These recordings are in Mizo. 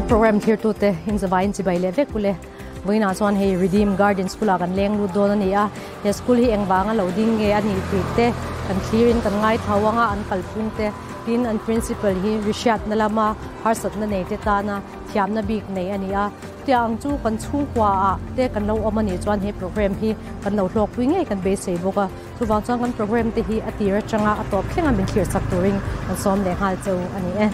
Kan program thirtute in zavaiin chibai leh vek ule. Vawiinah chuan hei Redeem Garden School ah kan leng lut dawn a ni a, he school hi engvanga lo ding nge a nih tih te kan thlirin kan ngaithla uang a, an kalphung te tin an principal hi rihriatna lama harsatna nei te tana thiamna bik nei a ni a. Chutiang ang chu kan chhungkua ah te kan lo awm a nih chuan he program hi kan lo hlawkpui ngei kan beisei bawk a. Chuvang chuan kan program te hi a tir atanga a tawp thleng a min thlir chak turin kan sawm leh nghal cheu a ni e.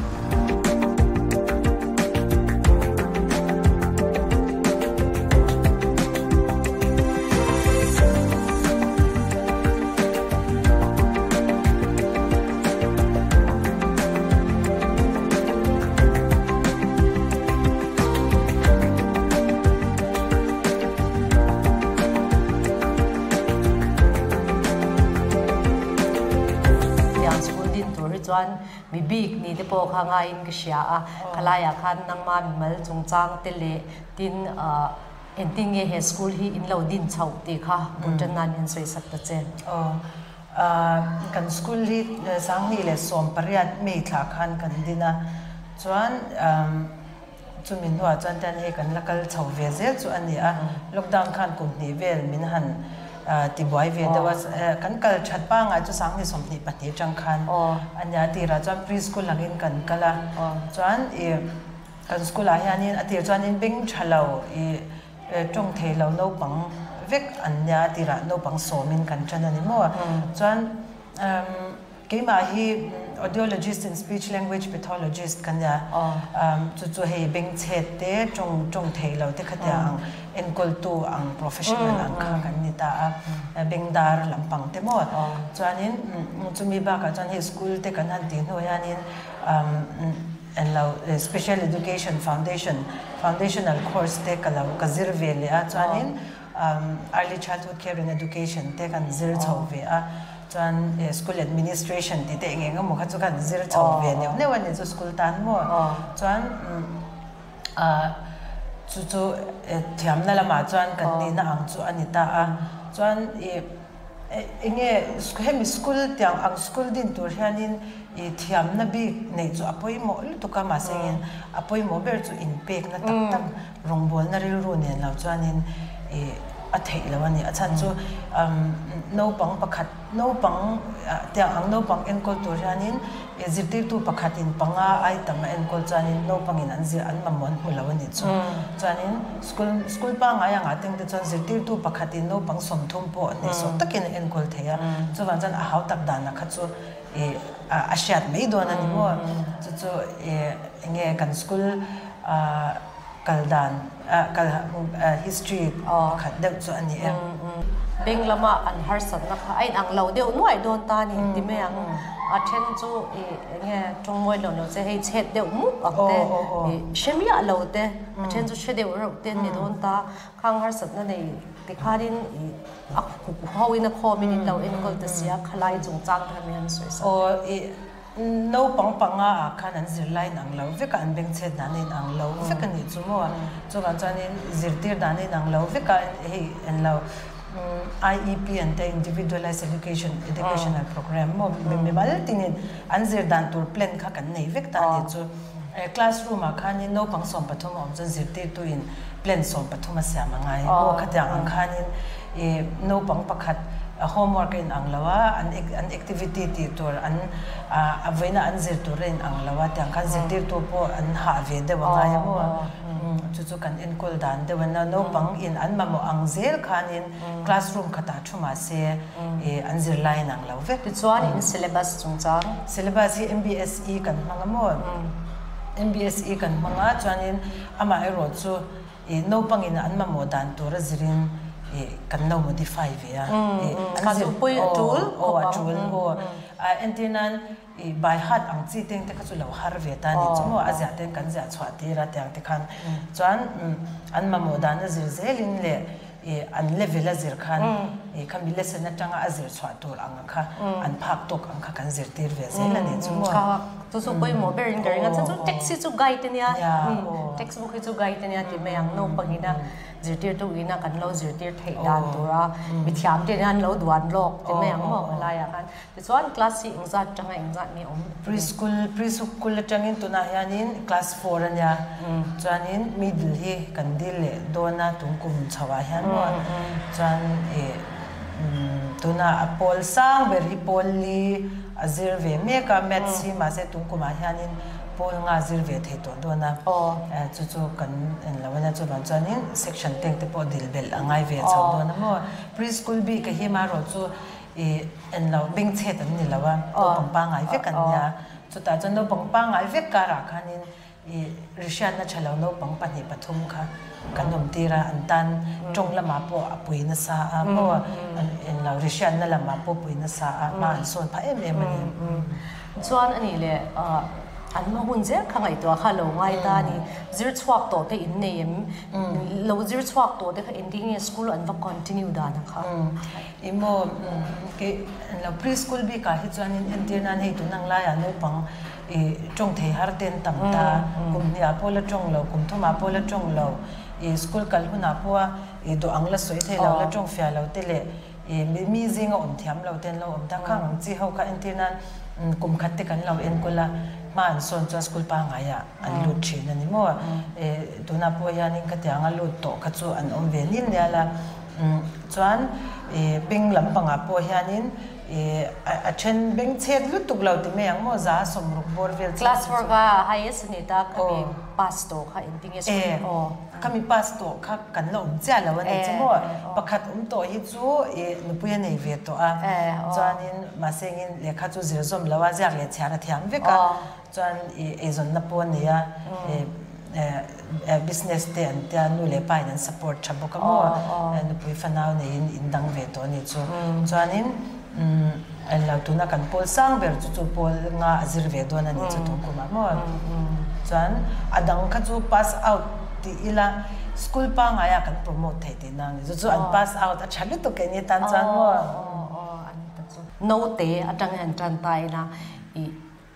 Tiang school din tur hi chuan mi bik ni te pawh kha ngaiin ka hria a, khalaiah khan nangma mimal chungchang te leh tin engtin nge he school hi in lo din chhoh tih kha bul tan nan in sawi sak ta che. Aw, kan school hi 2018 May thla khan kan din a, chuan Chumi hnuah chuan tian hei kan la kal chho ve zel chu a ni a, lockdown khan kum hnih vel min han tibuai ve deuh a, kan kal that pangngai chu 2022 atang khan a nia, tirah chuan pre-school angin kan kal a, chuan ih kan school ah hianin a tir chuanin beng tha lo ih tawng thei lo naupang vek an nia, tirah naupang sawmin kan tan a ni maw, chuan Keimah hi Audiologist and Speech Language Pathologist ka nia. Chu chu hei bengchhet te, tawng tawng thei lo te khatia ang enkawltu ang professional ang kha kan ni ta a, bengdar lampang te maw. Chuanin chumi bakah chuan hei school te kan han tih hnu hianin englo Special Education Foundation, Foundational course te ka lo ka zir ve leh a, chuanin Early Childhood Care and Education te kan zir chho ve a. Chuan school administration tih te eng eng emaw kha chu khan zir chho ve neuh neuh a ni chu school tan maw. Chuan chu chu thiamna lamah chuan kan nihna ang chu a ni ta a. Chuan ih eng nge hemi school tiang ang school din tur hianin ih thiamna bik neih chu a pawimawh lutuk a mahse engin a pawimawh ber chu inpekna tak tak Rawngbawlna rilru nen lo chuanin ih a theih lo a ni. A chhan chu naupang pakhat, naupang tiang ang naupang enkawl tur hianin ih zirtirtu pakhatin panga ai tam a enkawl chuanin naupangin an zir an mamawh an hmu lo a nih chu. Chuanin school school pangngai angah teng te chuan zirtirtu pakhatin naupang 30 pawh hnehsawh takin a enkawl thei a. Chuvang chuan a hau tak danah kha chu ih a hriat mai dawn a ni maw. Chu chu ih eng nge kan school ah Kal dan kal history pakhat deuh chu a ni em? Bank lama an harsatna kha a inang lo deuh nuaih dawn ta ni ti mai ang. A then chu i eng nge tawngmawi lo lo che hei chhet deuh mup ang te i hre miah lo te, a then chu hre deuh reuh te an ni dawn ta. Khang harsatna nei tikhanin i a ho in a khawmin in lo enkawl ta sia khalai chungchang kha mi han sawi sak. Naupang panga ah khan an zirlai in ang lo vek a, an bengchhet dan a in ang lo vek a nih chu maw? Chuvang chuanin zirtir dan a in ang lo vek a, hei en lo IEP an te Individualized Education Educational Program maw mimal tinin an zir dan tur plan kha kan nei vek ta a nih chu. Classroom ah khanin naupang 13 a awm chuan zirtirtu in plan 13 a siam a ngai maw? Khatiang ang khanin I naupang pakhat homework a inang lo a, an an activity tih tur an a vawiina an zir tur a inang lo a, tiang khan zirtirtu pawh an hah ve deuh a ngai a maw? Chu chu kan enkawl dan deuh a nia, naupang in an mamawh ang zel khanin classroom khatah thu mah se i an zirlai a inang lo vek. Tichuan in syllabus chungchang? Syllabus hi MBSE kan hmang a maw? MBSE kan hmang a, chuanin amaherawh chu I naupangin an mamawh dan tur a zirin i kan lo modify ve a. I an zir pui a tul aw a tul aw. Entir nan i by heart ang chi teng te kha chu lo har ve ta ni chu maw a ziah ten kan ziah chhuah tir a tiang te khan chuan an mamawh dan a zir zelin leh i an level a zir khan. I khami lesson atanga a zir chhuah tur ang kha an phak tawk ang kha kan zirtir ve zel a ni chu maw. Ka chu chu pawimawh ber in ka ring a, chu chu text hi chu guide a nia, textbook hi chu guide a nia ti mai ang, naupangina zirtirtu ina kan lo zirtir theih dan tura mithiam te hian lo duan lawk ti mai ang maw helaiah khan. Tichuan class hi engzat tanga engzat nge awm? Preschool, Preschool atangin tunah hianin class four a nia, chuanin middle hi kan dil leh dawn a tum kum chho ah hian maw, chuan ih tuna a pawl sang ber hi pawl li a zir ve mek a, maths hi mahse tum kumah hianin pawl nga zir ve thei tawh dawn a, chu chu kan en lo a nia, chuvang chuanin section teng te pawh dil belh a ngai ve chho dawn a maw. Preschool bik a hi marawh chu I en lo, bengchhet an ni lo a, naupang pangngai vek an nia. Chutah chuan naupang pangngai vek karah khanin i rihriatna tha lo naupang pahnih pathum kha kan awm tir a, an tan tawng lamah pawh a pui nasa a maw, an en lo rihriatna lamah pawh pui nasa a, hma an sawn phah em em a ni. Chuan a nih leh an hma hun zel kha ngaihtuah kha lo ngai ta a ni. Zir chhuak tawh te in nei em? Lo zir chhuak tawh te kha engtin nge school an va continue dan ang kha? I maw kei lo pre-school bikah hi chuanin entir nan hei tun ang laiah naupang i tawng thei har ten tam ta, kum hniah pawh la tawng lo, kum thumah pawh la tawng lo, i school kal hunah pawha i duh ang la sawi thei lo, la tawng fiah lo te leh i mi zinga awm thiam lo te an lo awm ta. Khang ang chi ho kha entir nan kum khat te kan lo enkawl a, hma an sawn chuan school pangaiah an lut thin a ni maw. Tunah pawh hianin khatianga lut tawh kha chu an awm ve nil nial a. Chuan i beng lampangah pawh hianin i a then beng chhet lutuk lo ti mai ang maw za sawmruk bawr vel chhet Class four kha highest a ni ta khami pass tawh kha engtin nge school aw. Khami pass tawh kha kan la awm chiah lo a ni chu maw pakhat awm tawh hi chu i nupui a nei ve tawh a chuanin mahse engin lehkha chu zir zawm lo a ziak leh chhiar a thiam vek a Chuan i eizawnna pawh a nei a, i business te an tia nu leh pa in an support tha bawk a maw, nupui fanau neiin in dang ve tawh a ni chu. Chuanin englo tuna kan pawl sang ber chu chu pawl nga a zir ve dawn a ni chu tun kumah maw. Chuan a dang kha chu pass out tih ila school pangaiah kan promote thei tihna a ni chu chu an pass out a tha lutuk keini tan chuan maw. Naute atang hian tan ta ila i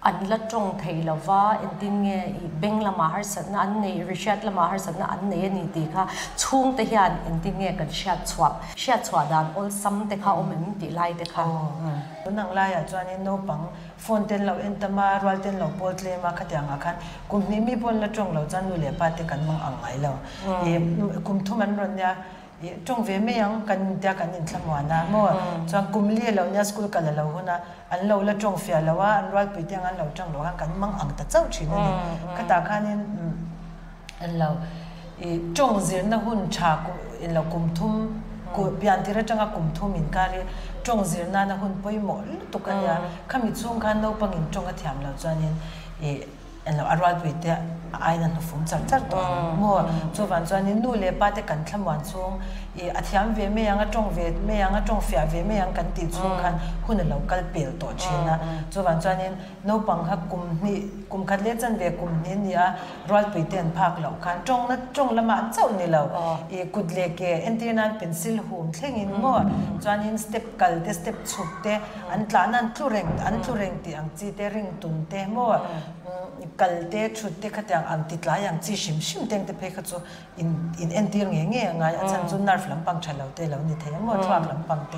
An la tawng thei lo va, engtin nge i beng lamah harsatna an nei, rihriat lamah harsatna an nei a ni tih kha chhungte hian engtin nge kan hriat chhuah, hriat chhuah dan awlsam te kha awm em tih lai te kha. Tun ang laiah chuanin naupang phone ten lo en tam a, rual ten lo pawl tlem a, khatiang ah khan kum hnih mi pawh an la tawng lo chuan nu leh pa te kan mang ang ngai lo. I kum thum an rawn nia, I tawng ve mai ang kan intia kan inthlamuan a maw? Chuan kum li a lo nia school kal a lo hun a, an lo la tawng fiah lo a, an rualpui te ang an lo tawng lo khan kan mang ang ta chauh thin a ni. Khatah khanin an lo i tawng zirna hun tha in lo kum thum pian tir atanga kum thum inkar hi tawng zir nana hun pawimawh lutuk a nia. Khami chhung khan naupangin tawng a thiam loh chuanin i Englo a rualpui te aiin a hnufum char char tawh ang maw? Chuvang chuanin nu leh pa te kan thlamuan chhung i a thiam ve mai ang, a tawng ve mai ang, a tawng fiah ve mai ang kan tih chhung khan hun a lo kal pel tawh thin a. Chuvang chuanin naupang kha kum hnih, kum khat leh chan ve kum hnih ni a rualpui te an phak loh khan tawngna tawng lamah chauh ni lo i kut leh ke entir nan pencil hum thlengin maw? Chuanin step kal te, step chhuk te, An tlahna an tlu reng, an tlu reng tih ang chi te, ring tun te maw, kal te, thut te khatiang ang ti tlai ang chi hrim hrim te ang te phei kha chu in in entir ngei ngei a ngai. A chhan chu nerve lampang tha lo te lo ni thei a maw, thluak lampang te.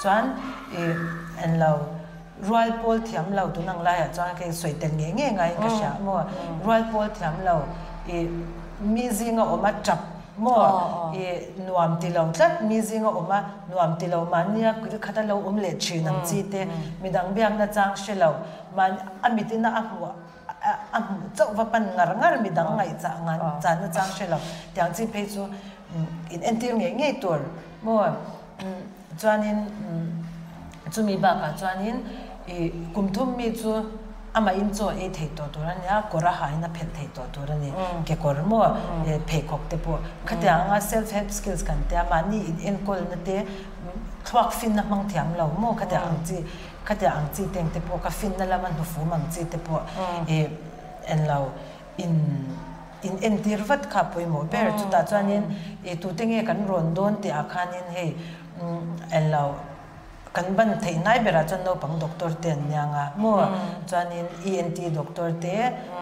Chuan i en lo rual pawl thiam lo tun ang laiah chuan kei sawi tel ngei ngei ngaiin ka hria a maw. Rual pawl thiam lo i mi zinga awm a tap Maw i nuam ti lo tlat, mi zinga awm a nuam ti lo mahnia kil khat a lo awm leh thin ang chi te, midang biakna chang hre lo, mahni a mitin a a hmuh a hmuh chauh va pan ngar ngar midang ngaihchah ngan channa chang hre lo tiang chi phei chu in entir ngei ngei tur maw chuanin chumi bakah chuanin i kum thum mi chu amah in chaw ei thei tawh tur a nia, kawr a hain a phelh thei tawh tur a ni, kekawr maw pheikhawk te pawh khatiang anga self help skills kan tia mahni in enkawlna te thluak finna hmang thiam lo maw khatiang ang chi khatiang ang chi teng te pawh ka finna lama hnufum ang chi te pawh i enlo in in entir vat kha pawimawh ber chutah chuanin i tute nge kan rawn dawn tih ah khanin hei. Englo kan ban theih hnai berah chuan naupang doctor te an nia nga maw chuanin ENT doctor te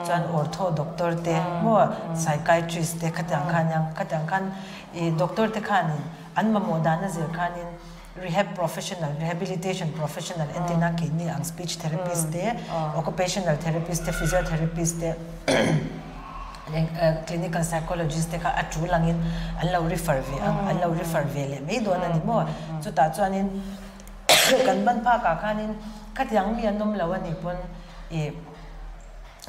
chuan ortho doctor te maw psychiatrist te khatiang kha ania khatiang khan ih doctor te khanin an mamawh dan a zir khanin rehab professional rehabilitation professional entirna keini ang speech therapist te occupational therapist te physiotherapist te Clinical psychologist te kha a tul angin an lo refer ve ang, an lo refer ve leh mai dawn a ni maw? Chutah chuanin kan ban phakah khanin khatiang mi an awm lo a nih pawn ih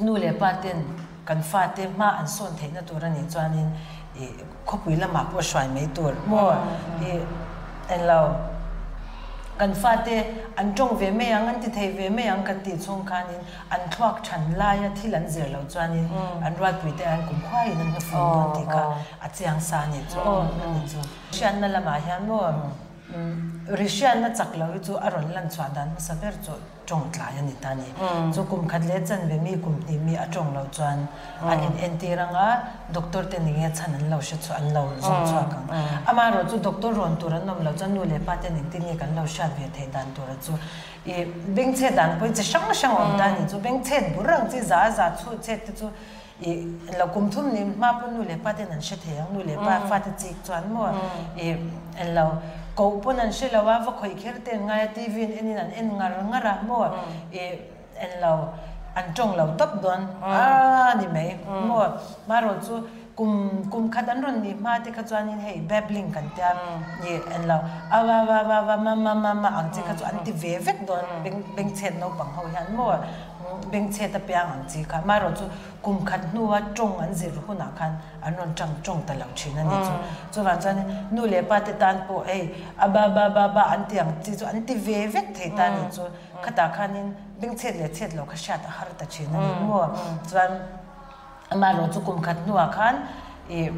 nu leh pa ten kan fate hma an sawn theihna tur a nih chuanin ih khawpui lamah pawh hruai mai tur maw? Ih englo kan fate an tawng ve mai ang, an ti thei ve mai ang kan tih chhung khanin An thluak than laia thil an zir loh chuanin an rualpuite an kum khuaiin an hnufun dawn tih kha a chiang sa a nih chu aw a ni chu. Hriatna lamah hian maw ri hriatna chak lo hi chu a rawn lan chhuah dan hmasa ber chu tawng tlai a ni ta a ni. Chu kum khat leh chanve mi kum hnih mi a tawng loh chuan an in entir anga doctor te ni nge chhan an lo hre chhuah an lo zawng chhuak ang. Amaherawh chu doctor rawn tur an awm loh chuan nu leh pa ten engtin nge kan lo hriat ve theih dan tura chu I bengchhet dan pawhin chi hrang hrang a awm ta a ni chu. Bengchhet bur ang chi za za chhu chhet te chu i lo kum thum ni hma pawn nu leh pa ten an hre thei ang. Nu leh pa fate chik chuan maw i lo koh pawn an hre lo a, va khawih kher te an ngai a, TV an en in an en ngar ngar a maw i lo an tawng lo tawp dawn a ni mai maw. Marawh chu Kum kum khat an rawn nih hma te kha chuanin hei babbling kan tia i en lo a va va va va ma ma ma ma ang chi kha chu an ti ve vek dawn beng bengchhet naupang ho hian maw bengchhet a piang ang chi kha amaherawh chu kum khat hnua tawng an zir hunah khan an rawn tang tawng ta lo thin a ni chu chuvang chuanin nu leh pa te tan pawh hei a ba ba ba ba an ti ang chi chu an ti ve vek thei ta a ni chu khatah khanin bengchhet leh chhet lo kha hriat a har ta thin a ni maw chuan. Amaherawh chu kum khat hnuah khan ih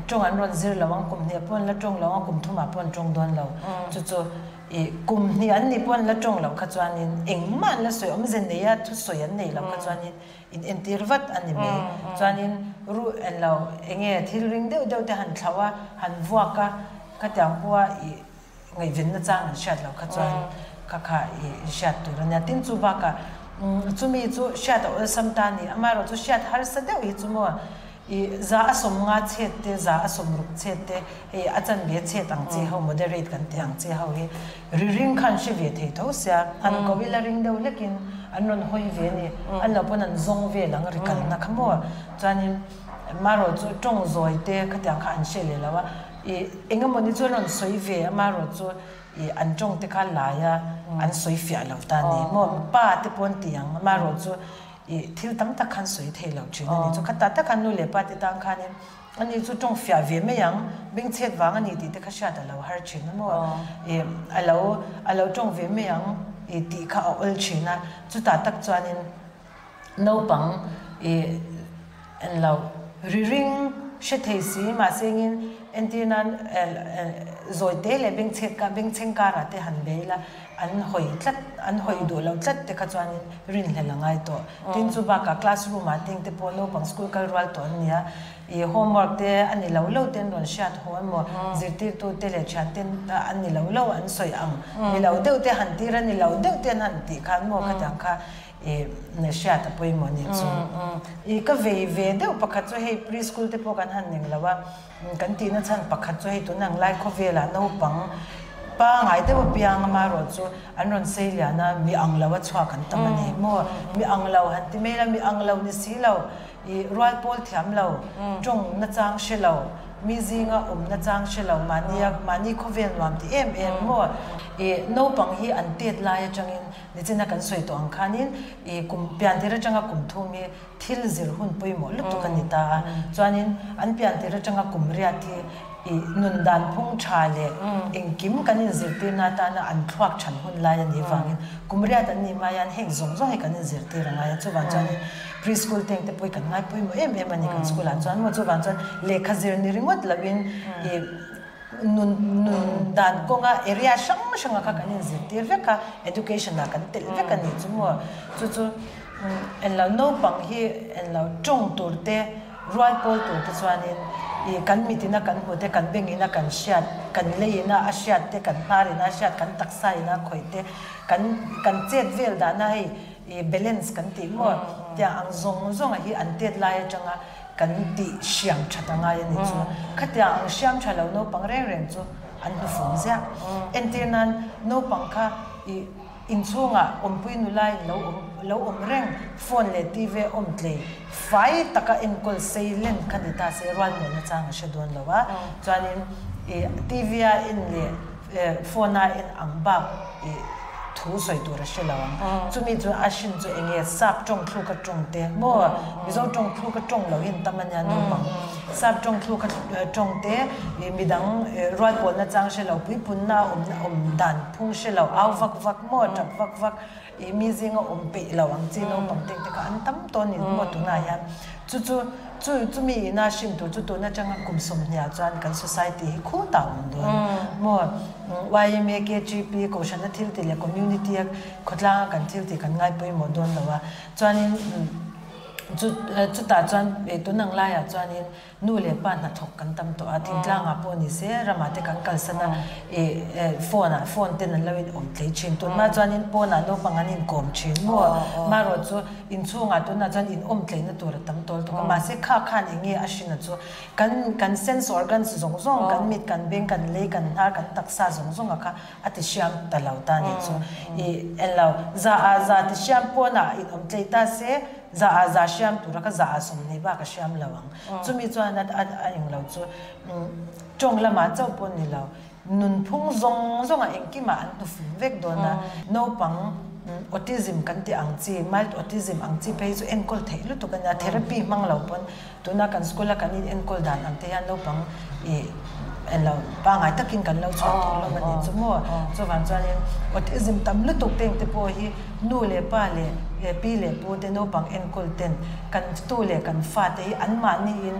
tawng an rawn zir lo ang, kum hnih pawh an la tawng lo ang, kum thumah pawh an tawng dawn lo. Chu chu ih kum hnih an nih pawh an la tawng loh kha chuanin engmah an la sawi awmze nei a, thusawi an nei loh kha chuanin in entir vat a ni mai. Chuanin ruh en lo eng nge thil ring deuh deuh te han thlauh a, han vuak a, khatiang pawha ih Ngaihvenna chang an hriat loh kha chuan kha kha i hriat tur a nia. Tin chu bakah chumi chu hriat a awlsam ta a ni. Amaherawh chu hriat harsa deuh hi chu maw i za a sawm nga chhet te, za a sawm ruk chhet te, hei a chanve chhet ang chi ho, moderate kan tih ang chi ho hi ri ring khan hre ve thei tho sia. Han ko ila ring deuh hlekin an rawn hawi ve a ni. An lo pawn an zawng vel ang ri kalna kha maw. Chuanin amaherawh chu tawng zawi te khatiang kha an hre leh lo a. I engemaw ni chu an rawn sawi ve amaherawh chu i an tawng te kha lai a an sawi fiah lo ta ni maw pa te pawh an ti ang amaherawh chu i thil tam tak khan sawi thei lo thin a ni chu khatah tak khan nu leh pa te tan khanin ani chu tawng fiah ve mai ang bengchhet vang a ni tih te kha hriat a lo har thin a maw i a lo a lo tawng ve mai ang i tih kha a awl thin a chutah tak chuanin Naupang i en lo. Ri ring hre thei si mahse engin entir nan zawite leh bengchhet ka bengchheng karah te han bei la an hawi tlat an hawi duh lo tlat te kha chuanin rinhlelh a ngai tawh. Tin chu bakah class room ah ting te pawh naupang school kal rual tawh an nia i homework te a ni lo lo ten rawn hriat haw emaw zirtirtu te leh thian ten a ni lo lo an sawi ang ni lo deuh te han tir a ni lo deuh te an han tih khan maw khatiang kha I hriat a pawimawh nih chu. I ka vei ve deuh pakhat chu hei pre school te pawh kan han ning lo a, kan tihna chhan pakhat chu hei tun ang lai khawvelah naupang pangai deuh apiang amaherawh chu an rawn sei lian a, mi ang lo a chhuak an tam a ni maw? Mi ang lo han ti mai la, mi ang lo ni si lo, i rual pawl thiam lo, tawng nachang hre lo, mi zinga awm nachang hre lo, mahnia mahni khawvel nuam ti em em maw? I naupang hi an tet lai atangin Nichina kan sawi tawh ang khanin i kum piantir atanga kum thum hi thil zir hun pawimawh lutuk a ni ta a. Chuanin an piantir atanga kum riat hi i nun dan phung tha leh engkim kan inzirtirna atana an thluak than hun lai a nih vangin kum riat an nih hma hian heng zawng zawng hi kan inzirtir a ngai a. Chuvang chuanin pre-school teng te pawh hi kan ngai pawimawh em em a ni kan school ah chuan maw. Chuvang chuan lehkha zir ni ringawt loin i Nun nun dan kawnga area hrang hranga kha kan inzirtir vek a, education ah kan telh vek a nih chu maw. Chu chu englo naupang hi englo tawng tur te, rual pawl tur te chuanin I kan mitina kan hmuh te, kan bengina kan hriat, kan leina a hriat te, kan hnarina a hriat, kan taksaina a khawih te, kan kan chet vel dahna hei i balance kan tih maw tiang ang zawng zawnga hi an tet lai atanga kan tih hriam that a ngai a nih chu. Khatiang ang hriam tha lo naupang reng reng chu an hnufum ziah. Entir nan naupang kha i inchhungah awmpui nula in lo awm lo awm reng phone leh TV awm tlei fai taka enkawl sei len kha ni ta se rual mawlna chang a hre dawn lo a. Chuanin i TV a en leh phone a en ang bak i thu sawi tur a hre lo ang. Chumi chu a hrin chu eng nge sap tawng thluka tawng te maw Mizo tawng thluka tawng lo hi an tam a nia naupang. Sap tawng thluka tawng te i midang rual pawlna chang hre lo puipunna awm awm dan phung hre lo au vak vak maw tap vak vak i mi zinga awm peih lo ang chi naupang teng te kha an tam tawh a ni maw tunah hian. Chu chu chu chumi ina hrin tur chu tun atanga kum sawmhniah chuan kan society hi khu ta awm dawn maw? Yma, KGP, Kohhrana thil tih leh community a khawtlanga kan thil tih kan ngai pawimawh dawn lo a, chuanin chu chutah chuan tun ang laiah chuanin Nu leh pa hnathawk kan tam tawh a, thingtlangah pawh ni se ramah te kan kalsan a, ih phone ah phone ten an lo in awm tlei thin. Tunhma chuanin pawnah naupang an inkawm thin maw? Marawh chu inchhungah tunah chuan in awm tleina tur a tam tawl tuk a, mahse kha khan eng nge a hrin a chu kan kan sense organs zawng zawng kan mit, kan beng, kan lei, kan hnar, kan taksa zawng zawng a kha a ti hriam ta lo ta nih chu. Ih englo za ah za ti hriam pawnah in awm tlei ta se Za ah za hriam tura ka za ah 20 bak a hriam lo ang. Chumi chuan a a eng lo chu tawng lamah chauh pawh ni lo, nunphung zawng zawngah engkimah an hnufum vek dawn a. Naupang autism kan tih ang chi, mild autism ang chi phei chu enkawl theih lutuk a nia, therapy hmang lo pawn tuna kan school a kan in enkawl dan ang te hian naupang ih eng lo pangngai takin kan lo chhuah tawh hlawm a nih chu maw. Chuvang chuanin autism tam lutuk te engte pawh hi nu leh pa leh pi leh pu te naupang enkawl ten kan tu leh kan fate hi anmahniin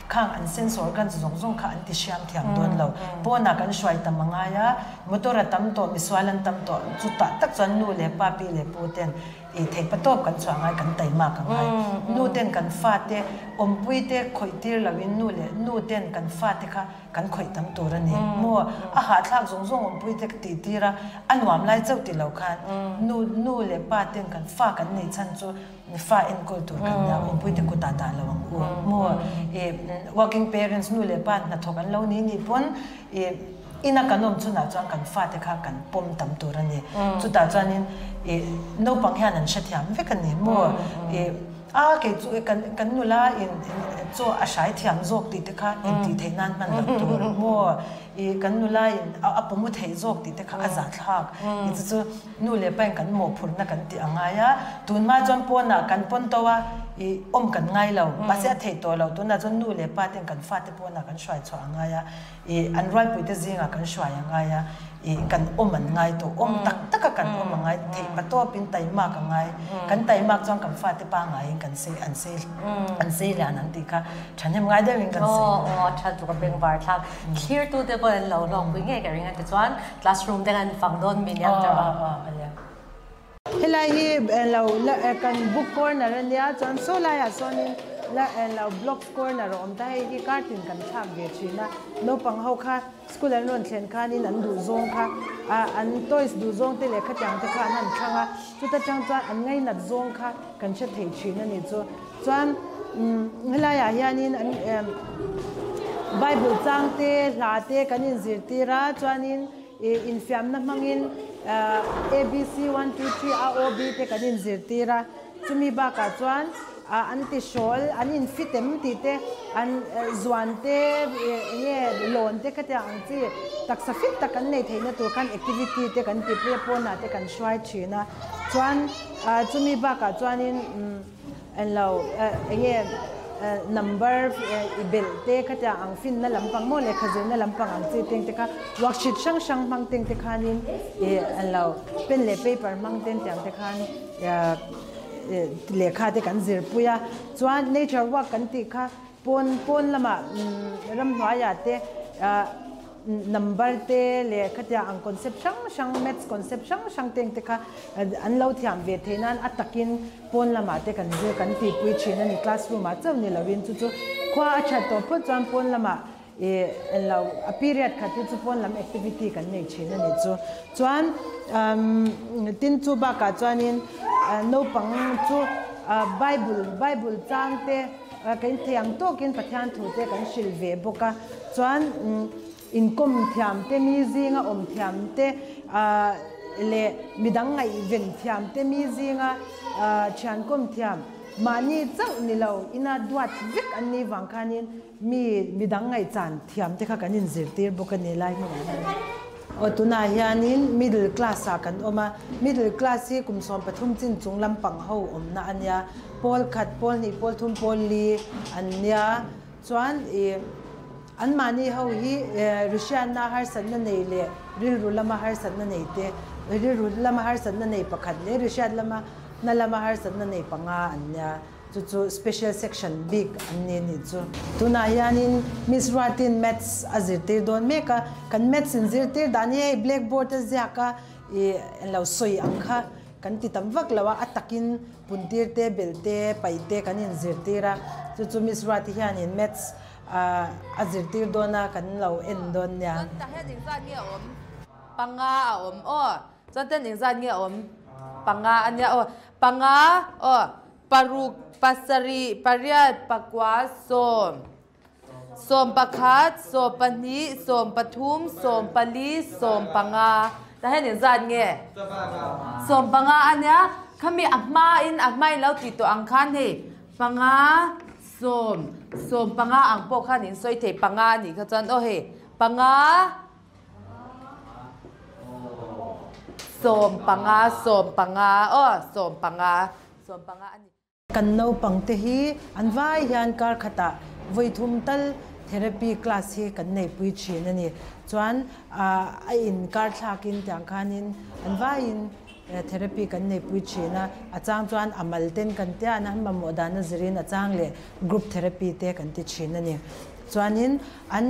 khang an sense organs zawng zawng kha an ti hriam thiam dawn lo. Pawnah kan hruai tam a ngai a, motor a tam tawh, misual an tam tawh, chutah tak chuan nu leh pa, pi leh pu ten I theih pa tawp kan chhuah ngai kan taima ka ngai. Nu ten kan fate awmpui te khawih tir lo in nu leh nu ten kan fate kha kan khawih tam tur a ni maw? A hahthlak zawng zawng awmpui te tih tir a, a nuam lai chauh ti lo khan nu nu leh pa ten kan fa kan neih chhan chu fa enkawl tur kan nia awmpui te kutah dah lo ang u maw? I working parents nu leh pa hnathawk an lo ni nih pawn i Ina kan awm chhunah chuan kan fate kha kan pawm tam tur a ni. Chutah chuanin i naupang hian an hrethiam vek a ni maw? I a kei chu kan kan nula in chaw a hrai thiam zawk tih te kha intih theih nan hman loh tur maw? I kan nula in a pawmu theih zawk tih te kha a zahthlak. I chu chu nu leh pa in kan mawhphurhna kan tih a ngai a. Tunhma chuan pawnah kan pawn to a, i awm kan ngai lo. Mahse a theih tawh lo. Tunah chuan nu leh pa ten kan fate pawnah kan hruai chhuah a ngai a. I an rualpuite zingah kan hruai a ngai a, i kan awm an ngai tawh, awm tak taka kan awm a ngai, theih pa tawpin taimak a ngai, kan taimak chuan kan fate pa ngaiin kan sei an sei an sei lian ang tih kha thahnem ngai deuhin kan sei. Aw aw a tha tuk a bengvar thlak thlirtute pawh an lo hlawkpui ngei ka ring a tichuan classroom te khan fang dawn mi nia tawh a. Aw aw a nia. Helai hi lo kan book corner a nia chuan saw laiah sawnin la lo blocks corner a awm ta hei hi kartin kan thlak ve thin a naupang ho kha school an rawn thlen khanin an duh zawng kha ah an toys duh zawng te leh khatiang te kha an han thlang a chuta tang chuan an ngainat zawng kha kan hre thei thin a ni chu chuan umm helaiah hianin an bible chang te hla te kan inzirtir a chuanin. Ih infiamna hmangin ABC 1 2 3 A O B te kan inzirtir a, chumi bakah chuan an ti hrawl, an infit em tih te, an zuan te enge lawn te khatia ang chi taksa fit tak an nei theihna tur khan activity te kan tihpui a, pawnah te kan hruai thin a, chuan chumi bakah chuanin. Englo enge number i belh te khatia ang finna lampang maw lehkha zirna lampang ang chi teng te kha worksheet hrang hrang hmang teng te khanin ih englo pen leh paper hmang ten tiang te khan lehkha te kan zirpui a chuan nature work kan tih kha pawn pawn lamah ramhnuaiah te Number te leh khatia ang concept hrang hrang maths concept hrang hrang te engte kha an lo thiam ve theih nan a takin pawn lamah te kan zir kan tihpui thin a ni classroom ah chauh ni lovin chu chu Khua a that tawh phawt chuan pawn lamah i englo a period khat hi chu pawn lam activity kan nei thin a ni chu. Chuan tin chu bakah chuanin naupang chu Bible Bible chang te kan thiam tawkin Pathian thu te kan hrilh ve bawk a. Chuan inkawm thiam te mi zinga awm thiam te leh midang ngaihven thiam te mi zinga thiankawm thiam mahni chauh ni lo ina duat vek an nih vang khanin Mi midang ngaihchan thiam te kha kan inzirtir bawk a ni lai hmunah hian. Aw tunah hianin middle class ah kan awm a, middle class hi kum 13 chin chung lampang ho awmna a nia, pawl khat, pawl hnih, pawl thum, pawl li an nia. Chuan ih anmahni ho hi Russian-a harsatna nei leh rilru lama harsatna nei te, rilru lama harsatna nei pakhat leh Russian lama na lama harsatna nei panga an nia. Chu chu special section bik an ni anih chu. Tunah hianin Miss Ruatin Maths a zirtir dawn mek a, kan Maths in zirtir dan hi hei blackboard a ziak a ih lo sawi ang kha kan ti tam vak lo a, a takin puntir te bel te paih te kan in zirtir a, chu chu Miss Ruati hianin Maths a zirtir dawn a kan lo en dawn nia. Chuan tah hian engzat nge a awm? Panga a awm aw. Chuan ten engzat nge a awm? Panga a nia aw. Panga aw. Paruk, pasarih, pariat, pakua, sawm. 11, 12, 13, 14, 15. Tah hian engzat nge? 15 a nia. Khami a hmain a hmain lo tih tawh ang khan hei panga, sawm, 15 ang pawh khan in sawi thei panga a nih kha chuan aw hei panga, 15, 15 aw 15. 15 a ni. Kan naupangte hi an vai hian kar khatah vawi thum tal therapy class hi kan neipui thin a ni. Chuan a in kar thlakin tiang khanin an vaiin therapy kan neipui thin a, a chang chuan a mal ten kan tia an mamawh dan a zirin a chang leh group therapy te kan ti thin a ni. Chuanin an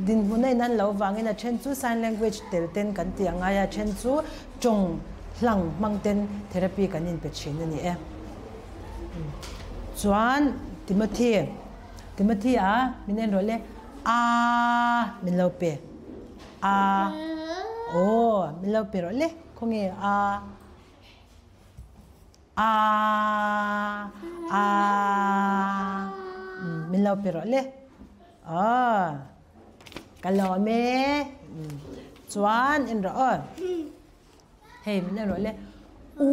dinhmun a inan lo vangin a then chu sign language tel ten kan tih a ngai a, a then chu tawng hlang hmang ten therapy kan inpe thin a ni e. Chuan Timothy, Timothy a min en rawh le, a min lo pe, a aw min lo pe rawh le, khawnge a. A a min lo pe rawh le. Aw ka lawm e. Chuan en rawh aw. Hei min en rawh le. U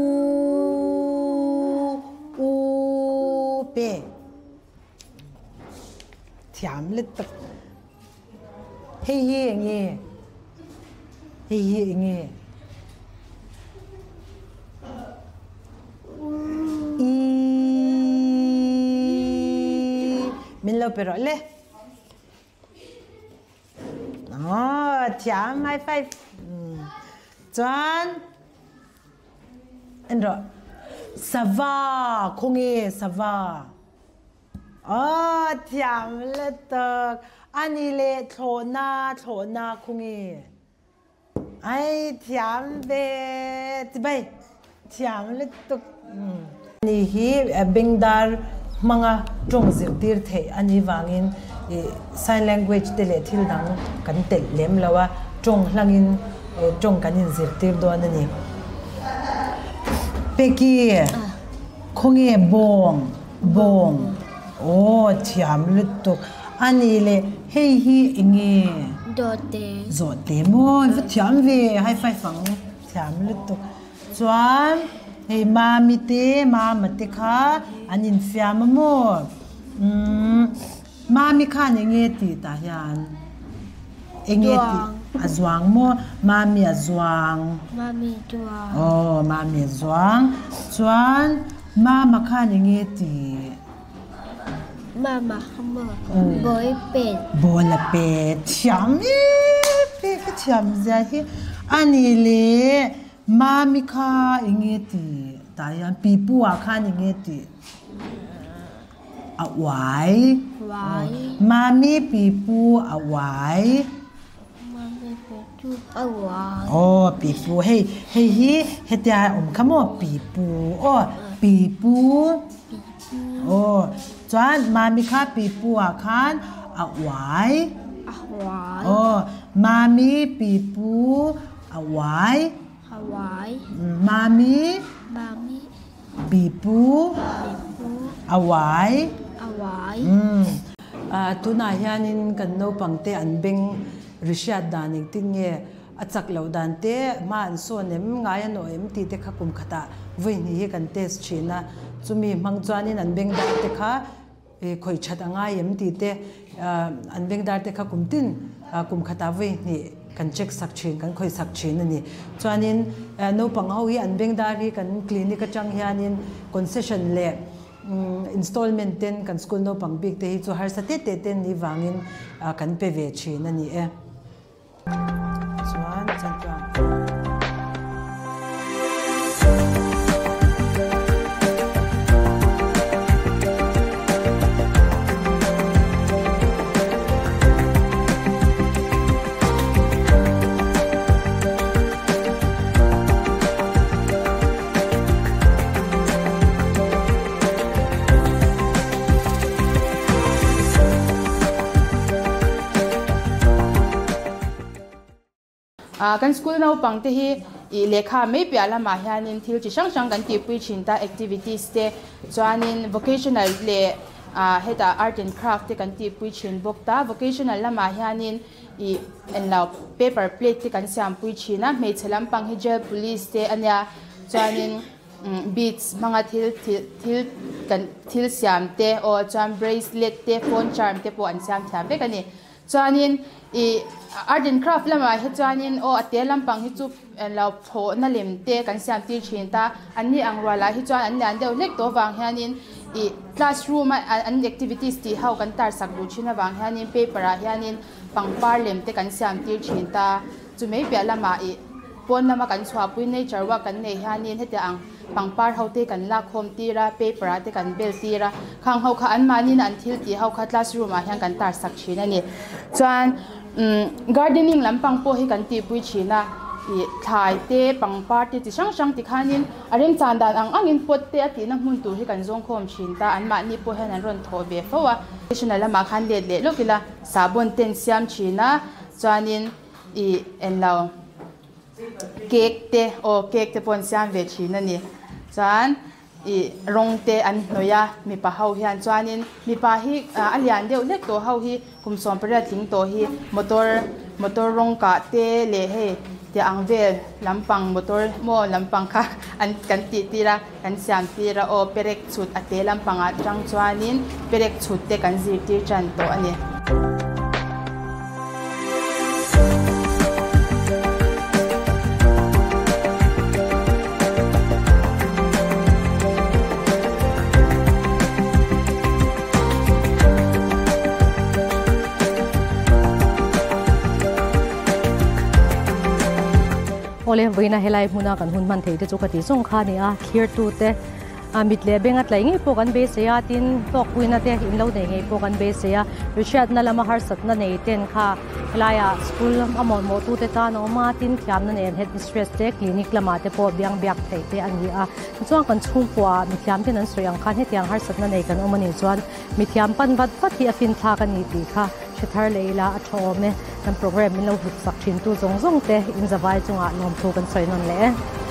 u pe. Thiam le tak. Hei hi eng nge? Hei hi eng nge? I min lo pe rawh le. Oh, thiam high five. Chuan en rawh. Sava khawnge sava. Aw thiam lutuk. Ani le thlawhna thlawhna khungi. Ai thiam ve chibai thiam lutuk. Ani hi bengdar hmanga tawng zirtir theih ani vangin sign language te leh thil dang kan telh lem lo a, tawng hlangin tawng kan inzirtir dawn a ni. Peki khawnge bawng Bawng, Aw, thiam lutuk. A nih leh, hei hi eng nge? Zawhte. Zawhte maw? I va thiam ve, high five ang. Thiam lutuk. Chuan, hei Mami te, Mama te kha an infiam a maw? Umm, Mami khan eng nge tih tah hian? Eng nge tih? A zuang maw? Mami a zuang. Mami zuang. Aw, Mami a zuang. Chuan Mama khan eng nge tih? Mama kha maw? Ball pet. Ball a pet. Thiam em em ka thiam zia hi. A nih leh Mami kha eng nge tih? Tah hian Pipu ah khan eng nge tih? A uai. Uai. Mami pipu a uai. Mami pipu a uai. Aw pipu hei hei hi hetia awm kha maw pipu aw pipu. Pipu. Aw chuan Mami kha pipu ah khan a uai. A uai. Aw Mami pipu a uai. A uai. Mami. Mami. Pipu. Pipu. A uai. A uai. Tunah hianin kan naupangte an beng ri hriat dan engtin nge A chak loh dan te, hma an sawn em, ngai a nawh em tih te kha kum khatah vawi hnih hi kan test thin a. Chumi hmang chuanin an bengdar te kha khawih that a ngai em tih te, an bengdar te kha kum tin kum khatah vawi hnih kan check sak thin, kan khawih sak thin a ni. Chuanin naupang ho hi an bengdar hi kan clinic atang hianin concession leh installment ten kan school naupang bik te hi chu harsa te te ten ni vangin kan pe ve thin a ni e. Chuan chanchuan. Kan school naupang te hi ih lehkha mai piah lamah hianin thil chi hrang hrang kan tihpui thin ta, activities te chuanin vocational leh hetah art and craft te kan tihpui thin bawk ta. Vocational lamah hianin ih englo paper plate te kan siampui thin a, hmeichhe lampang hi gel polish te a nia chuanin Beads hmanga thil thil kan thil siam te aw chuan bracelet te phone charm te pawh an siam thiam vek a ni. Chuanin ih art and craft lamah hi chuanin aw a te lampang hi chu lo thlawhna lem te kan siam tir thin ta. An ni ang rualah hi chuan an lian deuh hlek tawh avang hianin ih classroom a an activities tih ho kan tar sak duh thin avang hianin paper ah hianin pangpar lem te kan siam tir thin ta. Chu mai piah lamah ih Pawn lama kan chhuahpui nature walk kan neih hianin heti ang pangpar ho te kan lak khawm tir a, paper ah te kan bel tir a, khang ho kha anmahniin an thil tih ho kha classroom ah hian kan tar sak thin a ni. Chuan umm gardening lampang pawh hi kan tihpui thin a, ih thlai te pangpar te chi hrang hrang tikhanin a remchan dan ang angin pot te a tihna hmun tur hi kan zawng khawm thin ta, anmahni pawh hian an rawn thawh ve fo a. National lamah khan let leh lawk ila sahbawn te an siam thin a, chuanin. I en lo. Cake te aw cake te pawh an siam ve thin a ni. Chuan i rawng te an hnawih a mipa ho hian chuanin mipa hi a lian deuh hlek tawh ho hi kum 18 tling tawh hi motor motor rawng kah te leh hei tih ang vel lampang motor maw lampang kha an kan tih tir a kan siam tir a aw perek chhut a te lampangah tang chuanin perek chhut te kan zirtir tan tawh a ni. Awle vawiina helai hmuna kan hun hman thei te chu ka tih zawng kha a ni a, thlirtute a mit leh beng a tlaih ngei pawh kan beisei a, tin hlawkpuina te in lo nei ngei pawh kan beisei a, rihriatna lama harsatna nei ten kha helaiah school a mawhmawh tute tan a awm a, tin thiamna nen headmistress te clinic lamah te pawh biang biak theih te a ni a, tichuan kan chhungkua mithiam ten an sawi ang khan hetiang harsatna nei kan awm a nih chuan mithiam pan vat vat hi a finthlak a ni tih kha hre thar leh ila a tha awm e, kan program min lo hlut sak thin tu zawng zawng te in zavai chungah lawmthu kan sawi nawn leh e.